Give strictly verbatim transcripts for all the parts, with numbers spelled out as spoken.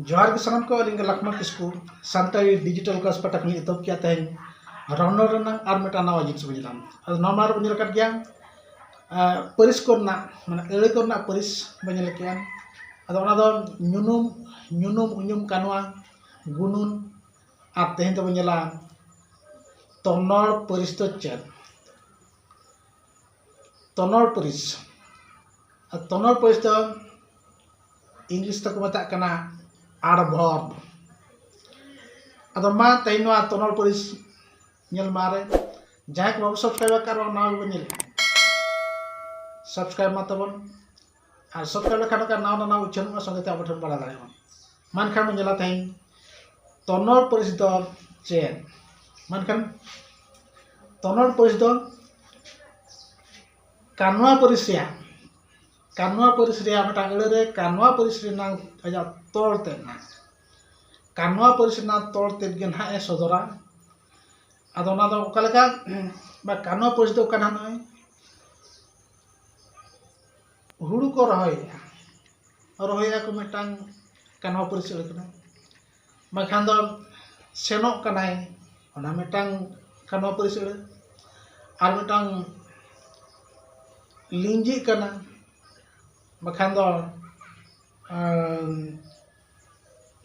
ᱡᱚᱦᱟᱨ ᱜᱮ ᱥᱟᱱᱟᱢ ᱠᱚ, ᱟᱹᱞᱤᱧ ᱜᱮ ᱞᱚᱠᱷᱢᱚᱱ ᱠᱤᱥᱠᱩ, ᱥᱟᱱᱛᱟᱲᱤ ᱰᱤᱡᱤᱴᱟᱞ ᱠᱞᱟᱥ ᱯᱟᱦᱴᱟ ᱠᱷᱚᱱ ᱤᱧ ᱮᱛᱚᱦᱚᱵ ᱠᱮᱜᱼᱟ ᱛᱮᱦᱮᱧ ᱨᱚᱱᱚᱲ ᱨᱮᱱᱟᱜ ᱟᱨ ᱢᱤᱫᱴᱟᱝ ᱱᱟᱣᱟ ᱡᱤᱱᱤᱥ ᱵᱚᱱ ᱧᱮᱞᱟ᱾ ᱟᱫᱚ ᱱᱚᱣᱟ ᱢᱟ ᱵᱚᱱ ᱧᱮᱞ ᱟᱠᱟᱫ ᱜᱮᱭᱟ, ᱟᱸ, ᱯᱟᱹᱨᱤᱥ ᱠᱚᱨᱮᱱᱟᱜ, ᱢᱟᱱᱮ ᱟᱹᱲᱟᱹ ᱠᱚᱨᱮᱱᱟᱜ ᱯᱟᱹᱨᱤᱥ ᱵᱚᱱ ᱧᱮᱞ ᱠᱮᱜᱼᱟ᱾ ᱟᱫᱚ ᱚᱱᱟ ᱫᱚ ᱧᱩᱱᱩᱢ, ᱧᱩᱱᱩᱢ, ᱩᱧᱩᱢ, ᱠᱟᱱᱣᱟ, ᱜᱩᱱᱩᱱ, ᱟᱨ ᱛᱮᱦᱮᱧ ᱫᱚᱵᱚᱱ ᱧᱮᱞᱟ ᱛᱚᱱᱚᱲ ᱯᱟᱹᱨᱤᱥ ᱫᱚ ᱪᱮᱫ? ᱛᱚᱱᱚᱲ ᱯᱟᱹᱨᱤᱥ᱾ ᱟᱨ ᱛᱚᱱᱚᱲ ᱯᱟᱹᱨᱤᱥ ᱫᱚ ᱤᱝᱞᱤᱥ ᱛᱮᱠᱚ ᱢᱮᱛᱟᱜ ᱠᱟᱱᱟ adverb᱾ ᱟᱫᱚ ᱢᱟ ᱛᱮᱦᱮᱧ ᱱᱚᱣᱟ ᱛᱚᱱᱚᱲ ᱯᱟᱹᱨᱤᱥ ᱧᱮᱞ ᱢᱟ ᱨᱮ, ᱡᱟᱦᱟᱸᱭ ᱠᱚ ᱵᱟᱵᱚ subscribe ᱟᱠᱟᱫ ᱨᱮᱦᱚᱸ ᱱᱟᱣᱟ ᱜᱮᱵᱚᱱ ᱧᱮᱞ, subscribe ᱢᱟ ᱛᱟᱵᱚᱱ᱾ ᱟᱨ subscribe ᱞᱮᱠᱷᱟᱱ ᱱᱚᱝᱠᱟ ᱱᱟᱣᱟ ᱱᱟᱣᱟ ᱩᱪᱷᱟᱹᱱᱚᱜᱼᱟ, ᱥᱚᱸᱜᱮ ᱛᱮ ᱟᱵᱚ ᱴᱷᱮᱱ ᱵᱟᱲᱟᱭ ᱫᱟᱲᱮᱭᱟᱜᱼᱟ᱾ ᱢᱮᱱᱠᱷᱟᱱ ᱵᱚᱱ ᱧᱮᱞᱟ ᱛᱮᱦᱮᱧ ᱛᱚᱱᱚᱲ ᱯᱟᱹᱨᱤᱥ ᱫᱚ ᱪᱮᱫ? ᱢᱮᱱᱠᱷᱟᱱ ᱛᱚᱱᱚᱲ ᱯᱟᱹᱨᱤᱥ ᱫᱚ ᱠᱟᱱᱣᱟ ᱯᱟᱹᱨᱤᱥ ᱨᱮᱭᱟᱜ, ᱠᱟᱱᱣᱟ ᱯᱟᱹᱨᱤᱥ ᱨᱮᱭᱟᱜ ᱢᱤᱫᱴᱟᱝ ᱟᱹᱲᱟᱹ ᱨᱮ ᱠᱟᱱᱣᱟ ᱯᱟᱹᱨᱤᱥ ᱨᱮᱱᱟᱜ ᱟᱡᱟᱜ ᱛᱚᱞ ᱛᱮᱫ ᱱᱟᱜ, ᱠᱟᱱᱣᱟ ᱯᱟᱹᱨᱤᱥ ᱨᱮᱱᱟᱜ ᱛᱚᱞ ᱛᱮᱫ ᱜᱮ ᱱᱟᱦᱟᱜ ᱮ ᱥᱚᱫᱚᱨᱟ᱾ ᱟᱫᱚ ᱚᱱᱟ ᱫᱚ ᱚᱠᱟ ᱞᱮᱠᱟ? ᱵᱟ ᱠᱟᱱᱣᱟ ᱯᱟᱹᱨᱤᱥ ᱫᱚ ᱚᱠᱟ ᱱᱟᱦᱟᱜ ᱱᱚᱜᱼᱚᱭ ᱦᱩᱲᱩ ᱠᱚ ᱨᱚᱦᱚᱭᱮᱫᱼᱟ, ᱨᱚᱦᱚᱭᱮᱫᱼᱟ ᱠᱚ, ᱢᱤᱫᱴᱟᱝ ᱠᱟᱱᱣᱟ ᱯᱟᱹᱨᱤᱥ ᱟᱹᱲᱟᱹ ᱠᱟᱱᱟ᱾ ᱵᱟᱠᱷᱟᱱ ᱫᱚ ᱥᱮᱱᱚᱜ ᱠᱟᱱᱟᱭ, ᱚᱱᱟ ᱢᱤᱫᱴᱟᱝ ᱠᱟᱱᱣᱟ ᱯᱟᱹᱨᱤᱥ ᱟᱹᱲᱟᱹ᱾ ᱟᱨ ᱢᱤᱫᱴᱟᱝ ᱞᱤᱸᱡᱤᱜ ᱠᱟᱱᱟ, ᱵᱟᱠᱷᱟᱱ ᱫᱚ, ᱟᱸ,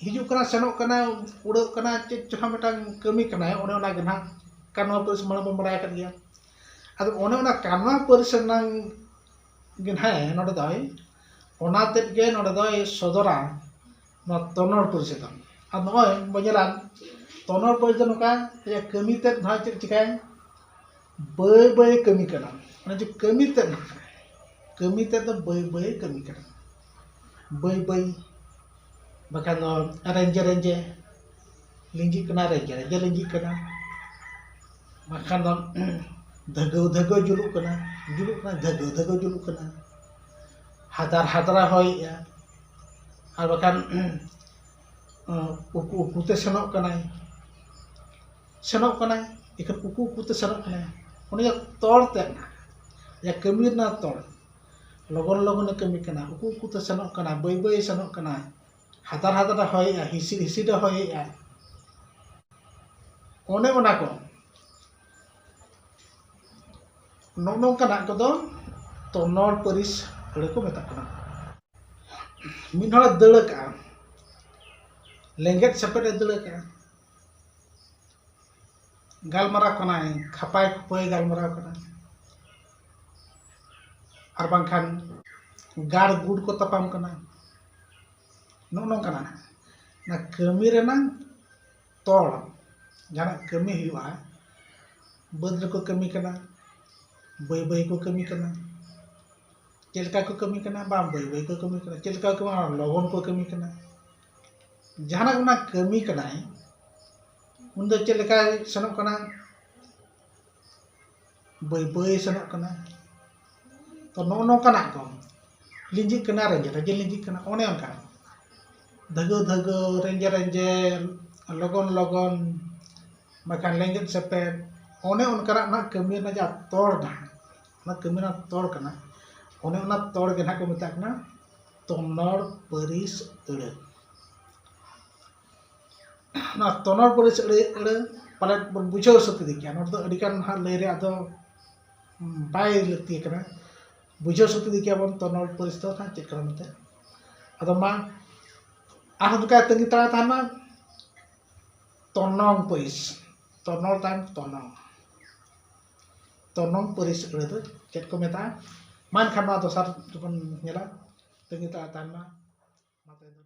ᱦᱤᱡᱩᱜ ᱠᱟᱱᱟ, ᱥᱮᱱᱚᱜ ᱠᱟᱱᱟ, ᱩᱰᱟᱹᱜ ᱠᱟᱱᱟ, ᱪᱮᱫ ᱪᱚ ᱦᱟᱸᱜ ᱢᱤᱫᱴᱟᱝ ᱠᱟᱹᱢᱤ ᱠᱟᱱᱟᱭ, ᱚᱱᱮ ᱚᱱᱟ ᱜᱮ ᱱᱟᱦᱟᱜ ᱠᱟᱱᱣᱟ ᱯᱟᱹᱨᱤᱥ ᱢᱟᱲᱟᱝ ᱵᱚᱱ ᱵᱟᱲᱟᱭ ᱟᱠᱟᱫ ᱜᱮᱭᱟ᱾ ᱟᱫᱚ ᱚᱱᱮ ᱚᱱᱟ ᱠᱟᱱᱣᱟ ᱯᱟᱹᱨᱤᱥ ᱨᱮᱱᱟᱝ ᱜᱮ ᱱᱟᱦᱟᱜ ᱱᱚᱰᱮ ᱫᱚᱭ, ᱚᱱᱟ ᱛᱮᱫ ᱜᱮ ᱱᱚᱰᱮ ᱫᱚᱭ ᱥᱚᱫᱚᱨᱟ ᱱᱚᱣᱟ ᱛᱚᱱᱚᱲ ᱯᱟᱹᱨᱤᱥ ᱫᱚ᱾ ᱟᱨ ᱱᱚᱜᱼᱚᱭ ᱵᱚᱱ ᱧᱮᱞᱟ, ᱛᱚᱱᱚᱲ ᱯᱟᱹᱨᱤᱥ ᱫᱚ ᱱᱚᱝᱠᱟ, ᱟᱭᱟᱜ ᱠᱟᱹᱢᱤ ᱛᱮᱫ ᱱᱟᱦᱟᱜ ᱪᱮᱫ ᱪᱤᱠᱟᱹᱭ? ᱵᱟᱹᱭ ᱵᱟᱹᱭ ᱠᱟᱹᱢᱤ ᱠᱟᱱᱟ᱾ ᱚᱱᱮ ᱡᱮ ᱠᱟᱹᱢᱤ ᱛᱮᱫ ᱱᱟᱦᱟᱜ, ᱠᱟᱹᱢᱤ ᱛᱮᱫ ᱫᱚ ᱵᱟᱹᱭ ᱵᱟᱹᱭ ᱠᱟᱹᱢᱤ ᱠᱟᱱᱟ, ᱵᱟᱹᱭ ᱵᱟᱹᱭ᱾ ᱵᱟᱠᱷᱟᱱ ᱫᱚ ᱨᱮᱸᱡᱮ ᱨᱮᱸᱡᱮ ᱞᱤᱸᱡᱤᱜ ᱠᱟᱱᱟ, ᱨᱮᱸᱡᱮ ᱨᱮᱸᱡᱮ ᱞᱤᱸᱡᱤᱜ ᱠᱟᱱᱟ᱾ ᱵᱟᱠᱷᱟᱱ ᱫᱚ ᱫᱷᱟᱹᱜᱟᱹᱣ ᱫᱷᱟᱹᱜᱟᱹᱣ ᱡᱩᱞᱩᱜ ᱠᱟᱱᱟ, ᱡᱩᱞᱩᱜ ᱠᱟᱱᱟ, ᱫᱷᱟᱹᱜᱟᱹᱣ ᱫᱷᱟᱹᱜᱟᱹᱣ ᱡᱩᱞᱩᱜ ᱠᱟᱱᱟ, ᱦᱟᱫᱟᱨ ᱦᱟᱫᱨᱟ ᱦᱚᱭᱮᱜᱼᱟ᱾ ᱟᱨ ᱵᱟᱠᱷᱟᱱ ᱩᱠᱩ ᱩᱠᱩᱛᱮ ᱥᱮᱱᱚᱜ ᱠᱟᱱᱟᱭ, ᱥᱮᱱᱚᱜ ᱠᱟᱱᱟᱭ, ᱮᱱᱠᱷᱟᱱ ᱩᱠᱩ ᱩᱠᱩᱛᱮ ᱥᱮᱱᱚᱜ ᱠᱟᱱᱟᱭ᱾ ᱚᱱᱮ ᱡᱮ ᱛᱚᱲ ᱛᱮᱫ, ᱡᱟᱦᱟᱸ ᱠᱟᱹᱢᱤ ᱨᱮᱱᱟᱜ ᱛᱚᱲ, ᱞᱚᱜᱚᱱ ᱞᱚᱜᱚᱱᱮ ᱠᱟᱹᱢᱤ ᱠᱟᱱᱟ, ᱩᱠᱩ ᱩᱠᱩᱛᱮ ᱥᱮᱱᱚᱜ ᱠᱟᱱᱟ, ᱵᱟᱹᱭ ᱵᱟᱹᱭ ᱥᱮᱱᱚᱜ ᱠᱟᱱᱟ᱾ ᱦᱟᱫᱟᱨ ᱦᱟᱫᱟᱨ ᱮ ᱦᱚᱭᱮᱜᱼᱟ, ᱦᱤᱥᱤᱫ ᱦᱤᱥᱤᱫ ᱮ ᱦᱚᱭᱮᱜᱼᱟ, ᱚᱱᱮ ᱚᱱᱟ ᱠᱚ, ᱱᱚᱜᱼᱚ ᱱᱚᱝᱠᱟᱱᱟᱜ ᱠᱚᱫᱚ ᱛᱚᱱᱚᱲ ᱯᱟᱹᱨᱤᱥ ᱟᱹᱲᱟᱹ ᱠᱚ ᱢᱮᱛᱟᱜ ᱠᱟᱱᱟ᱾ ᱢᱤᱫ ᱦᱚᱲᱮ ᱫᱟᱹᱲ ᱟᱠᱟᱜᱼᱟ, ᱞᱮᱸᱜᱮᱫ ᱥᱮᱯᱮᱫ ᱮ ᱫᱟᱹᱲ ᱟᱠᱟᱜᱼᱟ, ᱜᱟᱞᱢᱟᱨᱟᱣ ᱠᱟᱱᱟᱭ, ᱠᱷᱟᱯᱟᱭ ᱠᱷᱩᱯᱟᱹᱭ ᱜᱟᱞᱢᱟᱨᱟᱣ ᱠᱟᱱᱟ, ᱟᱨ ᱵᱟᱝᱠᱷᱟᱱ ᱜᱟᱲ ᱜᱩᱰ ᱠᱚ ᱛᱟᱯᱟᱢ ᱠᱟᱱᱟ᱾ ᱱᱚᱜᱼᱚ ᱱᱚᱝᱠᱟᱱᱟᱜ ᱚᱱᱟ ᱠᱟᱹᱢᱤ ᱨᱮᱱᱟᱜ ᱛᱚᱲ, ᱡᱟᱦᱟᱱᱟᱜ ᱠᱟᱹᱢᱤ ᱦᱩᱭᱩᱜᱼᱟ, ᱵᱟᱹᱫᱽ ᱨᱮᱠᱚ ᱠᱟᱹᱢᱤ ᱠᱟᱱᱟ, ᱵᱟᱹᱭ ᱵᱟᱹᱭ ᱠᱚ ᱠᱟᱹᱢᱤ ᱠᱟᱱᱟ, ᱪᱮᱫ ᱞᱮᱠᱟ ᱠᱚ ᱠᱟᱹᱢᱤ ᱠᱟᱱᱟ, ᱵᱟᱝ ᱵᱟᱹᱭ ᱵᱟᱹᱭ ᱠᱚ ᱠᱟᱹᱢᱤ ᱠᱟᱱᱟ, ᱪᱮᱫ ᱞᱮᱠᱟ ᱠᱚ ᱠᱟᱹᱢᱤ ᱠᱟᱱᱟ, ᱞᱚᱜᱚᱱ ᱠᱚ ᱠᱟᱹᱢᱤ ᱠᱟᱱᱟ, ᱡᱟᱦᱟᱱᱟᱜ ᱚᱱᱟ ᱠᱟᱹᱢᱤ ᱠᱟᱱᱟᱭ, ᱩᱱᱫᱚ ᱪᱮᱫ ᱞᱮᱠᱟᱭ ᱥᱮᱱᱚᱜ ᱠᱟᱱᱟ, ᱵᱟᱹᱭ ᱵᱟᱹᱭ ᱥᱮᱱᱚᱜ ᱠᱟᱱᱟ᱾ ᱛᱚ ᱱᱚᱜᱼᱚ ᱱᱚᱝᱠᱟᱱᱟᱜ ᱠᱚ ᱞᱤᱸᱡᱤᱜ ᱠᱟᱱᱟ, ᱨᱮᱸᱡᱮ ᱨᱮᱸᱡᱮ ᱞᱤᱸᱡᱤᱜ ᱠᱟᱱᱟ, ᱚᱱᱮ ᱚᱱᱠᱟ ᱫᱷᱟᱹᱜᱟᱹ ᱫᱷᱟᱹᱜᱟᱹ, ᱨᱮᱸᱡᱮ ᱨᱮᱸᱡᱮ, ᱞᱚᱜᱚᱱ ᱞᱚᱜᱚᱱ, ᱵᱟᱠᱷᱟᱱ ᱞᱮᱸᱡᱮᱫ ᱥᱮᱯᱮᱫ, ᱚᱱᱮ ᱚᱱᱠᱟᱱᱟᱜ ᱚᱱᱟ ᱠᱟᱹᱢᱤ ᱨᱮᱱᱟᱜ ᱡᱟᱦᱟᱸ ᱛᱚᱲ ᱢᱮᱱᱟᱜᱼᱟ, ᱚᱱᱟ ᱠᱟᱹᱢᱤ ᱨᱮᱱᱟᱜ ᱛᱚᱲ ᱠᱟᱱᱟ, ᱚᱱᱮ ᱚᱱᱟ ᱛᱚᱲ ᱜᱮ ᱱᱟᱦᱟᱜ ᱠᱚ ᱢᱮᱛᱟᱜ ᱠᱟᱱᱟ ᱛᱚᱱᱚᱲ ᱯᱟᱹᱨᱤᱥ ᱟᱹᱲᱟᱹ᱾ ᱱᱚᱣᱟ ᱛᱚᱱᱚᱲ ᱯᱟᱹᱨᱤᱥ ᱟᱹᱲᱟᱹ, ᱟᱹᱲᱟᱹ ᱯᱟᱞᱮᱫ ᱵᱚᱱ ᱵᱩᱡᱷᱟᱹᱣ ᱥᱟᱹᱛ ᱤᱫᱤ ᱠᱮᱭᱟ᱾ ᱱᱚᱣᱟ ᱫᱚ ᱟᱹᱰᱤᱜᱟᱱ ᱱᱟᱦᱟᱜ ᱞᱟᱹᱭ ᱨᱮᱭᱟᱜ ᱫᱚ ᱵᱟᱭ ᱞᱟᱹᱠᱛᱤ ᱠᱟᱱᱟ᱾ ᱵᱩᱡᱷᱟᱹᱣ ᱥᱟᱹᱛ ᱤᱫᱤ ᱠᱮᱭᱟ ᱵᱚᱱ ᱛᱚᱱᱚᱲ ᱯᱟᱹᱨᱤᱥ ᱫᱚ ᱱᱟᱦᱟᱜ ᱪᱮᱫ ᱠᱟᱱᱟ ᱢᱮᱱᱛᱮ᱾ ᱟᱫᱚ ᱢᱟ ᱟᱨᱦᱚᱸ ᱱᱚᱝᱠᱟ ᱛᱟᱺᱜᱤ ᱛᱟᱲᱟᱜ ᱛᱟᱦᱮᱱ ᱢᱟ᱾ ᱛᱚᱱᱚᱝ ᱯᱟᱹᱨᱤᱥ, ᱛᱚᱱᱚᱲ ᱛᱟᱭᱚᱢ ᱛᱚᱱᱚᱝ᱾ ᱛᱚᱱᱚᱝ ᱯᱟᱹᱨᱤᱥ ᱟᱹᱲᱟᱹ ᱫᱚ ᱪᱮᱫ ᱠᱚ ᱢᱮᱛᱟᱜᱼᱟ? ᱢᱟ ᱮᱱᱠᱷᱟᱱ ᱱᱚᱣᱟ ᱫᱚᱥᱟᱨ ᱫᱚᱵᱚᱱ ᱧᱮᱞᱟ᱾ ᱛᱟᱺᱜᱤ ᱛᱟᱲᱟᱜ ᱛᱟᱦᱮᱱ ᱢᱟ᱾ ᱢᱟ ᱛᱮᱦᱮᱧ ᱫᱚ